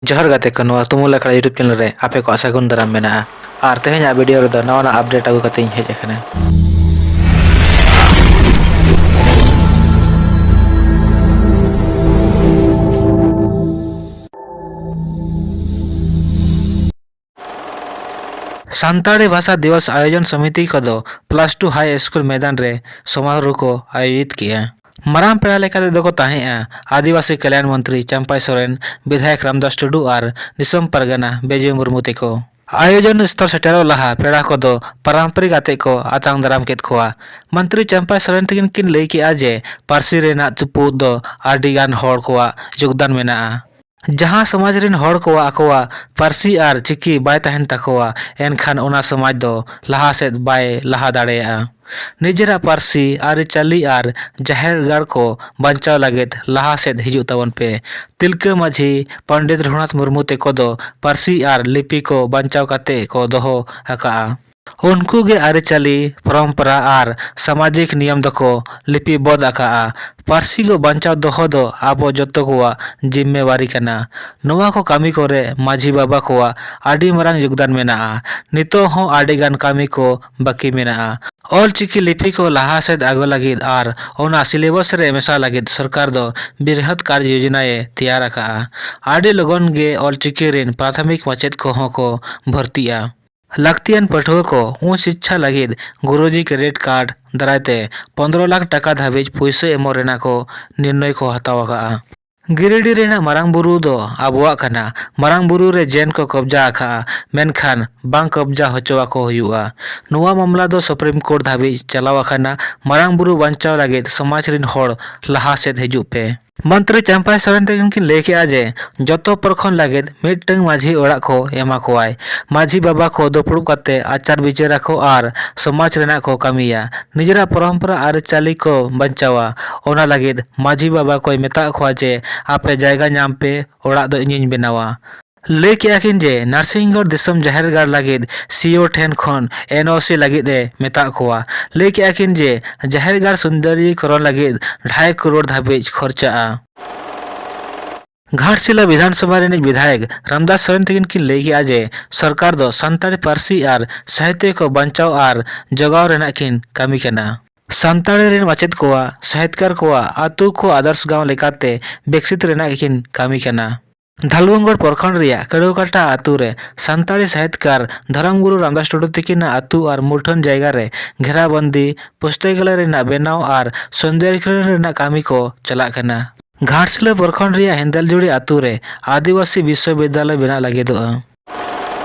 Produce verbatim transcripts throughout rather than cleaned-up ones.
ᱡᱚᱦᱟᱨ ᱜᱟᱛᱮ ᱠᱚ, ᱱᱚᱣᱟ ᱛᱩᱢᱩᱞ ᱟᱠᱷᱲᱟ YouTube channel ᱨᱮ ᱟᱯᱮ ᱠᱚᱣᱟᱜ ᱥᱟᱹᱜᱩᱱ ᱫᱟᱨᱟᱢ ᱢᱮᱱᱟᱜᱼᱟ᱾ ᱟᱨ ᱛᱮᱦᱮᱧᱟᱜ video ᱨᱮᱫᱚ ᱱᱟᱣᱟᱱᱟᱜ update ᱟᱹᱜᱩ ᱠᱟᱛᱮ ᱤᱧ ᱦᱮᱡ ᱟᱠᱟᱱᱟ᱾ ᱥᱟᱱᱛᱟᱲᱤ ᱵᱷᱟᱥᱟ ᱫᱤᱵᱚᱥ ᱟᱭᱳᱡᱚᱱ ᱥᱚᱢᱤᱛᱤ ᱠᱚᱫᱚ plus two high school ᱢᱮᱫᱟᱱ ᱨᱮ ᱥᱚᱢᱟᱨᱳᱦ ᱠᱚ ᱟᱭᱳᱡᱤᱛ ᱠᱮᱜᱼᱟ᱾ ᱢᱟᱨᱟᱝ ᱯᱮᱲᱟ ᱞᱮᱠᱟᱛᱮ ᱫᱚᱠᱚ ᱛᱟᱦᱮᱸᱜᱼᱟ ᱟᱹᱫᱤᱵᱟᱹᱥᱤ ᱠᱟᱞᱭᱟᱱ ᱢᱚᱱᱛᱨᱤ ᱪᱟᱢᱯᱟᱭ ᱥᱚᱨᱮᱱ, ᱵᱤᱫᱷᱟᱭᱚᱠ ᱨᱟᱢᱫᱟᱥ ᱴᱩᱰᱩ ᱟᱨ ᱫᱤᱥᱚᱢ ᱯᱟᱨᱜᱟᱱᱟ ᱵᱮᱡᱩ ᱢᱩᱨᱢᱩ ᱛᱮᱠᱚ᱾ ᱟᱭᱳᱡᱚᱱ ᱥᱛᱷᱚᱞ ᱥᱮᱴᱮᱨᱚᱜ ᱞᱟᱦᱟ ᱯᱮᱲᱟ ᱠᱚᱫᱚ ᱯᱟᱨᱟᱢᱯᱚᱨᱤᱠ ᱟᱛᱮ ᱠᱚ ᱟᱛᱟᱝ ᱫᱟᱨᱟᱢ ᱠᱮᱫ ᱠᱚᱣᱟ᱾ ᱢᱚᱱᱛᱨᱤ ᱪᱟᱢᱯᱟᱭ ᱥᱚᱨᱮᱱ ᱛᱟᱹᱠᱤᱱ ᱠᱤᱱ ᱞᱟᱹᱭ ᱠᱮᱜᱼᱟ ᱡᱮ ᱯᱟᱹᱨᱥᱤ ᱨᱮᱱᱟᱜ ᱛᱩᱯᱩᱫ ᱫᱚ ᱟᱹᱰᱤ ᱜᱟᱱ ᱦᱚᱲ ᱠᱚᱣᱟᱜ ᱡᱳᱜᱽᱫᱟᱱ ᱢᱮᱱᱟᱜᱼᱟ᱾ ᱡᱟᱦᱟᱸ ᱥᱚᱢᱟᱡᱽ ᱨᱮᱱ ᱦᱚᱲ ᱠᱚᱣᱟᱜ ᱟᱠᱚᱣᱟᱜ ᱯᱟᱹᱨᱥᱤ ᱟᱨ ᱪᱤᱠᱤ ᱵᱟᱭ ᱛᱟᱦᱮᱱ ᱛᱟᱠᱚᱣᱟ, ᱮᱱᱠᱷᱟᱱ ᱚᱱᱟ ᱥᱚᱢᱟᱡᱽ ᱫᱚ ᱞᱟᱦᱟ ᱥᱮᱫ ᱵᱟᱭ ᱞᱟᱦᱟ ᱫᱟᱲᱮᱭᱟᱜᱼᱟ᱾ ᱱᱤᱡᱮᱨᱟᱜ ᱯᱟᱹᱨᱥᱤ, ᱟᱹᱨᱤᱪᱟᱹᱞᱤ ᱟᱨ ᱡᱟᱦᱮᱨ ᱜᱟᱲ ᱠᱚ ᱵᱟᱧᱪᱟᱣ ᱞᱟᱹᱜᱤᱫ ᱞᱟᱦᱟ ᱥᱮᱫ ᱦᱤᱡᱩᱜ ᱛᱟᱵᱚᱱ ᱯᱮ᱾ ᱛᱤᱞᱠᱟᱹ ᱢᱟᱹᱡᱷᱤ ᱯᱚᱱᱰᱤᱛ ᱨᱚᱜᱷᱩᱱᱟᱛᱷ ᱢᱩᱨᱢᱩ ᱛᱮᱠᱚ ᱫᱚ ᱯᱟᱹᱨᱥᱤ ᱟᱨ ᱞᱤᱯᱤ ᱠᱚ ᱵᱟᱧᱪᱟᱣ ᱠᱟᱛᱮ ᱠᱚ ᱫᱚᱦᱚ ᱟᱠᱟᱜᱼᱟ᱾ ᱩᱱᱠᱩ ᱜᱮ ᱟᱹᱨᱤᱪᱟᱹᱞᱤ, ᱯᱚᱨᱚᱢᱯᱚᱨᱟ ᱟᱨ ᱥᱟᱢᱟᱡᱤᱠ ᱱᱤᱭᱚᱢ ᱫᱚᱠᱚ ᱞᱤᱯᱤᱵᱚᱫ ᱟᱠᱟᱜᱼᱟ᱾ ᱯᱟᱹᱨᱥᱤ ᱠᱚ ᱵᱟᱧᱪᱟᱣ ᱫᱚᱦᱚ ᱫᱚ ᱟᱵᱚ ᱡᱚᱛᱚ ᱠᱚᱣᱟᱜ ᱡᱤᱢᱢᱮᱣᱟᱨᱤ ᱠᱟᱱᱟ᱾ ᱱᱚᱣᱟ ᱠᱚ ᱠᱟᱹᱢᱤ ᱠᱚᱨᱮ ᱢᱟᱹᱡᱷᱤ ᱵᱟᱵᱟ ᱠᱚᱣᱟᱜ ᱟᱹᱰᱤ ᱢᱟᱨᱟᱝ ᱡᱳᱜᱽᱫᱟᱱ ᱢᱮᱱᱟᱜᱼᱟ᱾ ᱱᱤᱛᱚᱜ ᱦᱚᱸ ᱟᱹᱰᱤ ᱜᱟᱱ ᱠᱟᱹᱢᱤ ᱠᱚ ᱵᱟᱹᱠᱤ ᱢᱮᱱᱟᱜᱼᱟ᱾ ᱚᱞ ᱪᱤᱠᱤ ᱞᱤᱯᱤ ᱠᱚ ᱞᱟᱦᱟ ᱥᱮᱫ ᱟᱹᱜᱩ ᱞᱟᱹᱜᱤᱫ ᱟᱨ ᱚᱱᱟ syllabus ᱨᱮ ᱢᱮᱥᱟ ᱞᱟᱹᱜᱤᱫ ᱥᱚᱨᱠᱟᱨ ᱫᱚ ᱵᱨᱤᱦᱚᱛ ᱠᱟᱨᱡᱚ ᱭᱳᱡᱚᱱᱟᱭᱮ ᱛᱮᱭᱟᱨ ᱟᱠᱟᱜᱼᱟ᱾ ᱟᱹᱰᱤ ᱞᱚᱜᱚᱱ ᱜᱮ ᱚᱞ ᱪᱤᱠᱤ ᱨᱮᱱ ᱯᱨᱟᱛᱷᱚᱢᱤᱠ ᱢᱟᱪᱮᱫ ᱠᱚᱦᱚᱸ ᱠᱚ ᱵᱷᱚᱨᱛᱤᱜᱼᱟ᱾ ᱞᱟᱹᱠᱛᱤᱭᱟᱱ ᱯᱟᱹᱴᱷᱩᱣᱟᱹ ᱠᱚ ᱩᱪᱪ ᱥᱤᱠᱪᱷᱟ ᱞᱟᱹᱜᱤᱫ ᱜᱩᱨᱩᱡᱤ credit card ᱫᱟᱨᱟᱭ ᱛᱮ ᱯᱚᱱᱫᱽᱨᱚ ᱞᱟᱠᱷ ᱴᱟᱠᱟ ᱫᱷᱟᱹᱵᱤᱡ ᱯᱩᱭᱥᱟᱹ ᱮᱢᱚᱜ ᱨᱮᱱᱟᱜ ᱠᱚ ᱱᱤᱨᱱᱚᱭ ᱠᱚ ᱦᱟᱛᱟᱣ ᱟᱠᱟᱫᱼᱟ᱾ ᱜᱤᱨᱤᱰᱤ ᱨᱮᱱᱟᱜ ᱢᱟᱨᱟᱝ ᱵᱩᱨᱩ ᱫᱚ ᱟᱵᱚᱣᱟᱜ ᱠᱟᱱᱟ᱾ ᱢᱟᱨᱟᱝ ᱵᱩᱨᱩ ᱨᱮ ᱡᱮᱱ ᱠᱚ ᱠᱚᱵᱽᱡᱟ ᱟᱠᱟᱫᱼᱟ, ᱢᱮᱱᱠᱷᱟᱱ ᱵᱟᱝ ᱠᱚᱵᱽᱡᱟ ᱦᱚᱪᱚ ᱟᱠᱚ ᱦᱩᱭᱩᱜᱼᱟ᱾ ᱱᱚᱣᱟ ᱢᱟᱢᱞᱟ ᱫᱚ Supreme Court ᱫᱷᱟᱹᱵᱤᱡ ᱪᱟᱞᱟᱣ ᱟᱠᱟᱱᱟ᱾ ᱢᱟᱨᱟᱝ ᱵᱩᱨᱩ ᱵᱟᱧᱪᱟᱣ ᱞᱟᱹᱜᱤᱫ ᱥᱚᱢᱟᱡᱽ ᱨᱤᱱ ᱦᱚᱲ ᱞᱟᱦᱟ ᱥᱮᱫ ᱦᱤᱡᱩᱜ ᱯᱮ᱾ ᱢᱚᱱᱛᱨᱤ ᱪᱟᱢᱯᱟᱭ ᱥᱚᱨᱮᱱ ᱛᱟᱹᱠᱤᱱ ᱠᱤᱱ ᱞᱟᱹᱭ ᱠᱮᱫᱼᱟ ᱡᱮ ᱡᱚᱛᱚ ᱯᱚᱨᱠᱷᱚᱸᱰ ᱞᱟᱹᱜᱤᱫ ᱢᱤᱫᱴᱟᱝ ᱢᱟᱹᱡᱷᱤ ᱚᱲᱟᱜ ᱠᱚ ᱮᱢᱟ ᱠᱚᱣᱟᱭ᱾ ᱢᱟᱹᱡᱷᱤ ᱵᱟᱵᱟ ᱠᱚ ᱫᱩᱯᱲᱩᱵ ᱠᱟᱛᱮ ᱟᱪᱟᱨ ᱵᱤᱪᱟᱹᱨ ᱟᱠᱚ ᱟᱨ ᱥᱚᱢᱟᱡᱽ ᱨᱮᱱᱟᱜ ᱠᱚ ᱠᱟᱹᱢᱤᱭᱟ᱾ ᱱᱤᱡᱮᱨᱟᱜ ᱯᱚᱨᱚᱢᱯᱚᱨᱟ ᱟᱹᱨᱤᱪᱟᱹᱞᱤ ᱠᱚ ᱵᱟᱧᱪᱟᱣᱟ᱾ ᱚᱱᱟ ᱞᱟᱹᱜᱤᱫ ᱢᱟᱹᱡᱷᱤ ᱵᱟᱵᱟ ᱠᱚᱭ ᱢᱮᱛᱟᱜ ᱠᱚᱣᱟ ᱡᱮ ᱟᱯᱮ ᱡᱟᱭᱜᱟ ᱧᱟᱢ ᱯᱮ, ᱚᱲᱟᱜ ᱫᱚ ᱤᱧᱤᱧ ᱵᱮᱱᱟᱣᱟ᱾ ᱞᱟᱹᱭ ᱠᱮᱜᱼᱟ ᱠᱤᱱ ᱡᱮ ᱱᱟᱨᱥᱤᱝᱜᱚᱲ ᱫᱤᱥᱚᱢ ᱡᱟᱦᱮᱨ ᱜᱟᱲ ᱞᱟᱹᱜᱤᱫ ᱥᱤ ᱤ ᱳ ᱴᱷᱮᱱ ᱠᱷᱚᱱ ᱮᱱ ᱳ ᱥᱤ ᱞᱟᱹᱜᱤᱫ ᱮ ᱢᱮᱛᱟᱜ ᱠᱚᱣᱟ᱾ ᱞᱟᱹᱭ ᱠᱮᱜᱼᱟ ᱠᱤᱱ ᱡᱮ ᱡᱟᱦᱮᱨ ᱜᱟᱲ ᱥᱩᱱᱫᱚᱨᱤᱠᱚᱨᱚᱱ ᱞᱟᱹᱜᱤᱫ ᱰᱷᱟᱭ ᱠᱨᱳᱲ ᱫᱷᱟᱹᱵᱤᱡ ᱠᱷᱚᱨᱪᱟᱜᱼᱟ᱾ ᱜᱷᱟᱴᱥᱤᱞᱟ ᱵᱤᱫᱷᱟᱱ ᱥᱚᱵᱷᱟ ᱨᱤᱱᱤᱡ ᱵᱤᱫᱷᱟᱭᱚᱠ ᱨᱟᱢᱫᱟᱥ ᱥᱚᱨᱮᱱ ᱛᱟᱹᱠᱤᱱ ᱠᱤᱱ ᱞᱟᱹᱭ ᱠᱮᱫᱼᱟ ᱡᱮ ᱥᱚᱨᱠᱟᱨ ᱫᱚ ᱥᱟᱱᱛᱟᱲᱤ ᱯᱟᱹᱨᱥᱤ ᱟᱨ ᱥᱟᱦᱤᱛᱭᱚ ᱠᱚ ᱵᱟᱧᱪᱟᱣ ᱟᱨ ᱡᱚᱜᱟᱣ ᱨᱮᱱᱟᱜ ᱠᱤᱱ ᱠᱟᱹᱢᱤ ᱠᱟᱱᱟ᱾ ᱥᱟᱱᱛᱟᱲᱤ ᱨᱮᱱ ᱢᱟᱪᱮᱫ ᱠᱚᱣᱟᱜ, ᱥᱟᱦᱤᱛᱠᱟᱨ ᱠᱚᱣᱟᱜ ᱟᱹᱛᱩ ᱠᱚ ᱟᱫᱚᱨᱥ ᱜᱟᱶ ᱞᱮᱠᱟᱛᱮ ᱵᱤᱠᱥᱤᱛ ᱨᱮᱱᱟᱜ ᱠᱤᱱ ᱠᱟᱹᱢᱤ ᱠᱟᱱᱟ᱾ ᱫᱷᱟᱞᱵᱷᱩᱢᱜᱚᱲ ᱯᱨᱚᱠᱷᱚᱸᱰ ᱨᱮᱭᱟᱜ ᱠᱟᱹᱲᱩᱣᱟᱠᱟᱴᱟ ᱟᱹᱛᱩ ᱨᱮ ᱥᱟᱱᱛᱟᱲᱤ ᱥᱟᱦᱤᱛᱠᱟᱨ ᱫᱷᱚᱨᱚᱢ ᱜᱩᱨᱩ ᱨᱟᱢᱫᱟᱥ ᱴᱩᱰᱩ ᱛᱤᱠᱤᱱᱟᱜ ᱟᱹᱛᱩ ᱟᱨ ᱢᱩᱴᱷᱟᱹᱱ ᱡᱟᱭᱜᱟ ᱨᱮ ᱜᱷᱮᱨᱟᱵᱚᱱᱫᱤ, ᱯᱩᱥᱛᱚᱠᱟᱞᱚᱭ ᱨᱮᱱᱟᱜ ᱵᱮᱱᱟᱣ ᱟᱨ ᱥᱚᱱᱫᱷᱭᱟᱠᱨᱚᱱ ᱨᱮᱱᱟᱜ ᱠᱟᱹᱢᱤ ᱠᱚ ᱪᱟᱞᱟᱜ ᱠᱟᱱᱟ᱾ ᱜᱷᱟᱴᱥᱤᱞᱟᱹ ᱯᱨᱚᱠᱷᱚᱸᱰ ᱨᱮᱭᱟᱜ ᱦᱮᱸᱫᱮᱞᱡᱩᱲᱤ ᱟᱹᱛᱩ ᱨᱮ ᱟᱹᱫᱤᱵᱟᱹᱥᱤ ᱵᱤᱥᱥᱚᱵᱤᱫᱽᱫᱟᱞᱚᱭ ᱵᱮᱱᱟᱜ ᱞᱟᱹᱜᱤᱫᱚᱜᱼᱟ᱾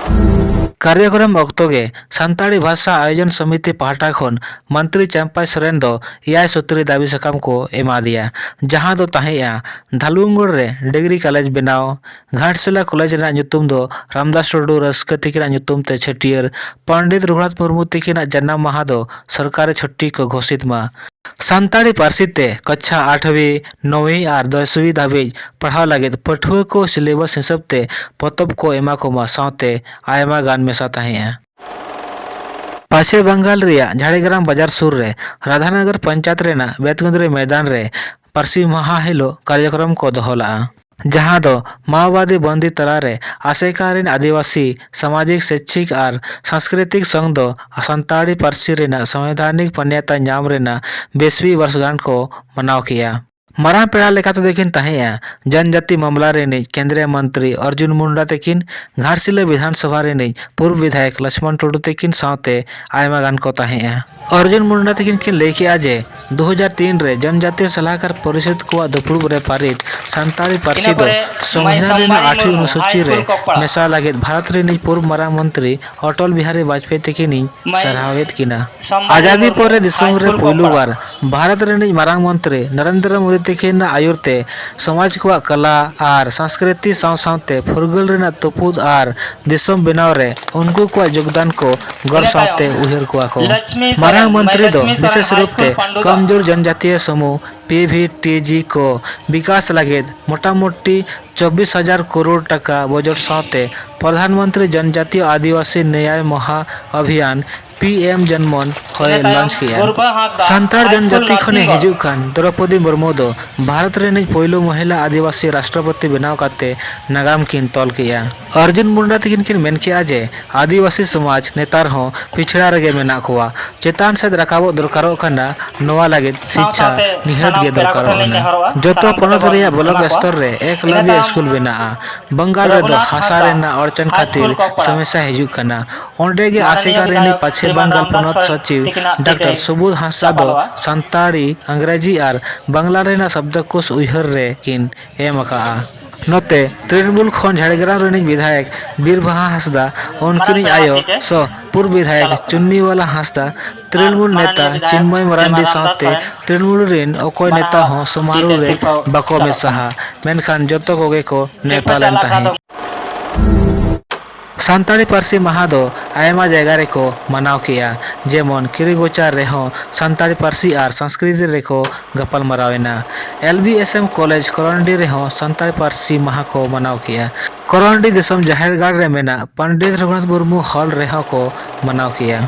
ᱠᱟᱨᱭᱚᱠᱨᱚᱢ ᱚᱠᱛᱚ ᱜᱮ ᱥᱟᱱᱛᱟᱲᱤ ᱵᱷᱟᱥᱟ ᱟᱭᱳᱡᱚᱱ ᱥᱚᱢᱤᱛᱤ ᱯᱟᱦᱴᱟ ᱠᱷᱚᱱ ᱢᱚᱱᱛᱨᱤ ᱪᱟᱢᱯᱟᱭ ᱥᱚᱨᱮᱱ ᱫᱚ ᱮᱭᱟᱭ ᱥᱩᱛᱨᱤ ᱫᱟᱹᱵᱤ ᱥᱟᱠᱟᱢ ᱠᱚ ᱮᱢᱟ ᱫᱮᱭᱟ, ᱡᱟᱦᱟᱸ ᱫᱚ ᱛᱟᱦᱮᱸᱜᱼᱟ ᱫᱷᱟᱞᱵᱷᱩᱢᱜᱚᱲ ᱨᱮ ᱰᱤᱜᱽᱨᱤ ᱠᱚᱞᱮᱡᱽ ᱵᱮᱱᱟᱣ, ᱜᱷᱟᱴᱥᱤᱞᱟ ᱠᱚᱞᱮᱡᱽ ᱨᱮᱱᱟᱜ ᱧᱩᱛᱩᱢ ᱫᱚ ᱨᱟᱢᱫᱟᱥ ᱴᱩᱰᱩ ᱨᱟᱹᱥᱠᱟᱹ ᱛᱤᱠᱤᱱᱟᱜ ᱧᱩᱛᱩᱢ ᱛᱮ ᱪᱷᱟᱹᱴᱭᱟᱹᱨ, ᱯᱚᱱᱰᱤᱛ ᱨᱚᱜᱷᱩᱱᱟᱛᱷ ᱢᱩᱨᱢᱩ ᱛᱤᱠᱤᱱᱟᱜ ᱡᱟᱱᱟᱢ ᱢᱟᱦᱟ ᱫᱚ ᱥᱚᱨᱠᱟᱨᱤ ᱪᱷᱩᱴᱴᱤ ᱠᱚ ᱜᱷᱳᱥᱤᱛ ᱢᱟ᱾ ᱥᱟᱱᱛᱟᱲᱤ ᱯᱟᱹᱨᱥᱤ ᱛᱮ ᱠᱚᱪᱷᱟ ᱟᱴᱷᱣᱤ, ᱱᱚᱣᱤ ᱟᱨ ᱫᱚᱥᱣᱤ ᱫᱷᱟᱹᱵᱤᱡ ᱯᱟᱲᱦᱟᱣ ᱞᱟᱹᱜᱤᱫ ᱯᱟᱹᱴᱷᱩᱣᱟᱹ ᱠᱚ ᱥᱤᱞᱮᱵᱟᱥ ᱦᱤᱥᱟᱹᱵ ᱛᱮ ᱯᱚᱛᱚᱵ ᱠᱚ ᱮᱢᱟ ᱠᱚᱢᱟ ᱥᱟᱶᱛᱮ ᱟᱭᱢᱟ ᱜᱟᱱ ᱢᱮᱥᱟ ᱛᱟᱦᱮᱸᱜᱼᱟ᱾ ᱯᱟᱪᱷᱮ ᱵᱟᱝᱜᱟᱞ ᱨᱮᱭᱟᱜ ᱡᱷᱟᱲᱜᱨᱟᱢ ᱵᱟᱡᱟᱨ ᱥᱩᱨ ᱨᱮ ᱨᱟᱫᱷᱟᱱᱚᱜᱚᱨ ᱯᱚᱧᱪᱟᱭᱮᱛ ᱨᱮᱱᱟᱜ ᱵᱮᱛᱠᱩᱸᱫᱽᱨᱤ ᱢᱚᱭᱫᱟᱱ ᱨᱮ ᱯᱟᱹᱨᱥᱤ ᱢᱟᱦᱟ ᱦᱤᱞᱳᱜ ᱠᱟᱨᱭᱚᱠᱨᱚᱢ ᱠᱚ ᱫᱚᱦᱚ ᱞᱮᱫᱼᱟ, ᱡᱟᱦᱟᱸ ᱫᱚ ᱢᱟᱣᱵᱟᱫᱤ ᱵᱚᱱᱫᱤ ᱛᱟᱞᱟᱨᱮ ᱟᱥᱮᱠᱟ ᱨᱮᱱ ᱟᱹᱫᱤᱵᱟᱹᱥᱤ ᱥᱟᱢᱟᱡᱤᱠ, ᱥᱮᱪᱪᱷᱤᱠ ᱟᱨ ᱥᱟᱝᱥᱠᱨᱤᱛᱤᱠ ᱥᱚᱝ ᱫᱚ ᱥᱟᱱᱛᱟᱲᱤ ᱯᱟᱹᱨᱥᱤ ᱨᱮᱱᱟᱜ ᱥᱚᱝᱵᱤᱫᱷᱟᱱᱤᱠ ᱢᱟᱱᱭᱟᱛᱟ ᱧᱟᱢ ᱨᱮᱱᱟᱜ ᱵᱮᱥᱣᱤ ᱵᱚᱨᱥᱜᱟᱱ ᱠᱚ ᱢᱟᱱᱟᱣ ᱠᱮᱫᱼᱟ᱾ ᱢᱟᱨᱟᱝ ᱯᱮᱲᱟ ᱞᱮᱠᱟᱛᱮ ᱫᱚᱠᱤᱱ ᱛᱟᱦᱮᱸᱜᱼᱟ ᱡᱚᱱᱡᱟᱛᱤ ᱢᱟᱢᱞᱟ ᱨᱤᱱᱤᱡ ᱠᱮᱱᱫᱨᱤᱭᱚ ᱢᱚᱱᱛᱨᱤ ᱚᱨᱡᱩᱱ ᱢᱩᱱᱰᱟ ᱛᱟᱹᱠᱤᱱ, ᱜᱷᱟᱴᱥᱤᱞᱟᱹ ᱵᱤᱫᱷᱟᱱ ᱥᱚᱵᱷᱟ ᱨᱤᱱᱤᱡ ᱯᱩᱨᱵ ᱵᱤᱫᱷᱟᱭᱚᱠ ᱞᱚᱪᱷᱢᱚᱱ ᱴᱩᱰᱩ ᱛᱟᱹᱠᱤᱱ ᱥᱟᱶᱛᱮ ᱟᱭᱢᱟ ᱜᱟᱱ ᱠᱚ ᱛᱟᱦᱮᱸᱜᱼᱟ᱾ ᱚᱨᱡᱩᱱ ᱢᱩᱱᱰᱟ ᱛᱟᱹᱠᱤᱱ ᱠᱤᱱ ᱞᱟᱹᱭ ᱠᱮᱫᱼᱟ ᱡᱮ ᱫᱩ ᱦᱟᱡᱟᱨ ᱛᱤᱱ ᱨᱮ ᱡᱚᱱᱡᱟᱛᱤᱭᱚ ᱥᱟᱞᱟᱦᱟᱠᱟᱨ ᱯᱚᱨᱤᱥᱚᱫ ᱠᱚᱣᱟᱜ ᱫᱩᱯᱲᱩᱵ ᱨᱮ ᱯᱟᱨᱤᱛ ᱥᱟᱱᱛᱟᱲᱤ ᱯᱟᱹᱨᱥᱤ ᱫᱚ ᱥᱚᱝᱵᱤᱫᱷᱟᱱ ᱨᱮᱱᱟᱜ ᱟᱴᱷᱣᱤ ᱚᱱᱩᱥᱩᱪᱤ ᱨᱮ ᱢᱮᱥᱟ ᱞᱟᱹᱜᱤᱫ ᱵᱷᱟᱨᱚᱛ ᱨᱤᱱᱤᱡ ᱯᱩᱨᱵ ᱢᱟᱨᱟᱝ ᱢᱚᱱᱛᱨᱤ ᱚᱴᱚᱞ ᱵᱤᱦᱟᱨᱤ ᱵᱟᱡᱽᱯᱮᱭᱤ ᱛᱟᱹᱠᱤᱱᱤᱧ ᱥᱟᱨᱦᱟᱣᱮᱫ ᱠᱤᱱᱟ᱾ ᱟᱡᱟᱫᱤ ᱯᱚᱨᱮ ᱫᱤᱥᱚᱢ ᱨᱮ ᱯᱩᱭᱞᱩ ᱵᱟᱨ ᱵᱷᱟᱨᱚᱛ ᱨᱤᱱᱤᱡ ᱢᱟᱨᱟᱝ ᱢᱚᱱᱛᱨᱤ ᱱᱚᱨᱮᱱᱫᱨᱚ ᱢᱳᱫᱤ ᱛᱟᱹᱠᱤᱱᱟᱜ ᱟᱹᱭᱩᱨ ᱛᱮ ᱥᱚᱢᱟᱡᱽ ᱠᱚᱣᱟᱜ ᱠᱟᱞᱟ ᱟᱨ ᱥᱚᱝᱥᱠᱨᱤᱛᱤ ᱥᱟᱶ ᱥᱟᱶᱛᱮ ᱯᱷᱩᱨᱜᱟᱹᱞ ᱨᱮᱱᱟᱜ ᱛᱩᱯᱩᱫ ᱟᱨ ᱫᱤᱥᱚᱢ ᱵᱮᱱᱟᱣ ᱨᱮ ᱩᱱᱠᱩ ᱠᱚᱣᱟᱜ ᱡᱳᱜᱽᱫᱟᱱ ᱠᱚ ᱜᱚᱨᱵ ᱥᱟᱶᱛᱮ ᱩᱭᱦᱟᱹᱨ ᱠᱚᱣᱟ ᱠᱚ᱾ ᱢᱟᱨᱟᱝ ᱢᱚᱱᱛᱨᱤ ᱫᱚ ᱵᱤᱥᱮᱥ ᱨᱩᱯ ᱛᱮ ᱠᱚᱢᱡᱳᱨ ᱡᱚᱱᱡᱟᱛᱤᱭᱚ ᱥᱚᱢᱩᱦ, ᱯᱤ ᱵᱷᱤ ᱴᱤ ᱡᱤ, ᱠᱚ ᱵᱤᱠᱟᱥ ᱞᱟᱹᱜᱤᱫ ᱢᱚᱴᱟᱢᱩᱴᱤ ᱪᱚᱵᱵᱤᱥ ᱦᱟᱡᱟᱨ ᱠᱨᱳᱲ ᱴᱟᱠᱟ ᱵᱚᱡᱚᱴ ᱥᱟᱶᱛᱮ ᱯᱨᱚᱫᱷᱟᱱ ᱢᱚᱱᱛᱨᱤ ᱡᱚᱱᱡᱟᱛᱤᱭᱚ ᱟᱹᱫᱤᱵᱟᱹᱥᱤ ᱱᱮᱭᱟᱭ ᱢᱚᱦᱟ ᱚᱵᱷᱤᱭᱟᱱ, ᱯᱤ ᱮᱢ ᱡᱚᱱᱢᱚᱱ ᱦᱚᱸᱭ ᱞᱚᱧᱪ ᱠᱮᱫᱼᱟ᱾ ᱥᱟᱱᱛᱟᱲ ᱡᱚᱱᱡᱟᱹᱛᱤ ᱠᱷᱚᱱᱮ ᱦᱤᱡᱩᱜ ᱠᱟᱱ ᱫᱨᱚᱯᱚᱫᱤ ᱢᱩᱨᱢᱩ ᱫᱚ ᱵᱷᱟᱨᱚᱛ ᱨᱤᱱᱤᱡ ᱯᱳᱭᱞᱳ ᱢᱚᱦᱤᱞᱟ ᱟᱹᱫᱤᱵᱟᱹᱥᱤ ᱨᱟᱥᱴᱨᱚᱯᱚᱛᱤ ᱵᱮᱱᱟᱣ ᱠᱟᱛᱮ ᱱᱟᱜᱟᱢ ᱠᱤᱱ ᱛᱚᱞ ᱠᱮᱫᱼᱟ᱾ ᱚᱨᱡᱩᱱ ᱢᱩᱱᱰᱟ ᱛᱟᱹᱠᱤᱱ ᱠᱤᱱ ᱢᱮᱱ ᱠᱮᱫᱼᱟ ᱡᱮ ᱟᱹᱫᱤᱵᱟᱹᱥᱤ ᱥᱚᱢᱟᱡᱽ ᱱᱮᱛᱟᱨ ᱦᱚᱸ ᱯᱤᱪᱷᱲᱟ ᱨᱮᱜᱮ ᱢᱮᱱᱟᱜ ᱠᱚᱣᱟ, ᱪᱮᱛᱟᱱ ᱥᱮᱫ ᱨᱟᱠᱟᱵᱚᱜ ᱫᱚᱨᱠᱟᱨᱚᱜ ᱠᱟᱱᱟ, ᱱᱚᱣᱟ ᱞᱟᱹᱜᱤᱫ ᱥᱤᱪᱪᱷᱟ ᱱᱤᱦᱟᱹᱛ ᱜᱮ ᱫᱚᱨᱠᱟᱨᱚᱜ ᱠᱟᱱᱟ᱾ ᱡᱚᱛᱚ ᱯᱚᱱᱚᱛ ᱨᱮᱭᱟᱜ ᱵᱞᱚᱠ ᱥᱛᱚᱨ ᱨᱮ ᱮᱠᱞᱟᱵᱽᱭᱚ ᱥᱠᱩᱞ ᱵᱮᱱᱟᱜᱼᱟ᱾ ᱵᱟᱝᱜᱟᱞ ᱨᱮᱫᱚ ᱦᱟᱥᱟ ᱨᱮᱱᱟᱜ ᱚᱲᱪᱟᱱ ᱠᱷᱟᱹᱛᱤᱨ ᱥᱚᱢᱚᱥᱥᱟ ᱦᱤᱡᱩᱜ ᱠᱟᱱᱟ᱾ ᱚᱸᱰᱮ ᱜᱮ ᱟᱥᱮᱠᱟ ᱨᱤᱱᱤᱡ ᱯᱟᱪᱷᱮ ᱵᱟᱝᱜᱟᱞ ᱯᱚᱱᱚᱛ ᱥᱚᱪᱤᱵᱽ ᱰᱟᱠᱛᱟᱨ ᱥᱩᱵᱳᱫᱷ ᱦᱟᱸᱥᱫᱟ ᱫᱚ ᱥᱟᱱᱛᱟᱲᱤ, ᱟᱝᱜᱽᱨᱟᱡᱤ ᱟᱨ ᱵᱟᱝᱞᱟ ᱨᱮᱱᱟᱜ ᱥᱚᱵᱫᱚᱠᱳᱥ ᱩᱭᱦᱟᱹᱨ ᱨᱮ ᱠᱤᱱ ᱮᱢ ᱟᱠᱟᱫᱼᱟ᱾ ᱱᱚᱛᱮ ᱛᱨᱤᱱᱢᱩᱞ ᱠᱷᱚᱱ ᱡᱷᱟᱲᱜᱨᱟᱢ ᱨᱤᱱᱤᱡ ᱵᱤᱫᱷᱟᱭᱚᱠ ᱵᱤᱨ ᱵᱟᱦᱟ ᱦᱟᱸᱥᱫᱟ, ᱩᱱᱠᱤᱱᱤᱡ ᱟᱭᱳ ᱥᱚ ᱯᱩᱨᱵ ᱵᱤᱫᱷᱟᱭᱚᱠ ᱪᱩᱱᱱᱤᱣᱟᱞᱟ ᱦᱟᱸᱥᱫᱟ, ᱛᱨᱤᱱᱢᱩᱞ ᱱᱮᱛᱟ ᱪᱤᱱᱢᱚᱭ ᱢᱟᱨᱟᱱᱰᱤ ᱥᱟᱶᱛᱮ ᱛᱨᱤᱱᱢᱩᱞ ᱨᱤᱱ ᱚᱠᱚᱭ ᱱᱮᱛᱟ ᱦᱚᱸ ᱥᱚᱢᱟᱨᱳᱦ ᱨᱮ ᱵᱟᱠᱚ ᱢᱮᱥᱟᱦᱟ, ᱢᱮᱱᱠᱷᱟᱱ ᱡᱚᱛᱚ ᱠᱚᱜᱮ ᱠᱚ ᱱᱮᱣᱛᱟ ᱞᱮᱱ ᱛᱟᱦᱮᱸᱫ᱾ ᱥᱟᱱᱛᱟᱲᱤ ᱯᱟᱹᱨᱥᱤ ᱢᱟᱦᱟ ᱫᱚ ᱟᱭᱢᱟ ᱡᱟᱭᱜᱟ ᱨᱮᱠᱚ ᱢᱟᱱᱟᱣ ᱠᱮᱜᱼᱟ, ᱡᱮᱢᱚᱱ ᱠᱤᱨᱤᱜᱳᱪᱟᱨ ᱨᱮᱦᱚᱸ ᱥᱟᱱᱛᱟᱲᱤ ᱯᱟᱹᱨᱥᱤ ᱟᱨ ᱥᱚᱝᱥᱠᱨᱤᱛᱤ ᱨᱮᱠᱚ ᱜᱟᱯᱟᱞᱢᱟᱨᱟᱣ ᱮᱱᱟ᱾ L B S M college ᱠᱚᱨᱚᱱᱰᱤ ᱨᱮᱦᱚᱸ ᱥᱟᱱᱛᱟᱲᱤ ᱯᱟᱹᱨᱥᱤ ᱢᱟᱦᱟ ᱠᱚ ᱢᱟᱱᱟᱣ ᱠᱮᱜᱼᱟ᱾ ᱠᱚᱨᱚᱱᱰᱤ ᱫᱤᱥᱚᱢ ᱡᱟᱦᱮᱨ ᱜᱟᱲ ᱨᱮ ᱢᱮᱱᱟᱜ ᱯᱚᱱᱰᱤᱛ ᱨᱚᱜᱷᱩᱱᱟᱛᱷ ᱢᱩᱨᱢᱩ ᱦᱚᱞ ᱨᱮᱦᱚᱸ ᱠᱚ ᱢᱟᱱᱟᱣ ᱠᱮᱜᱼᱟ᱾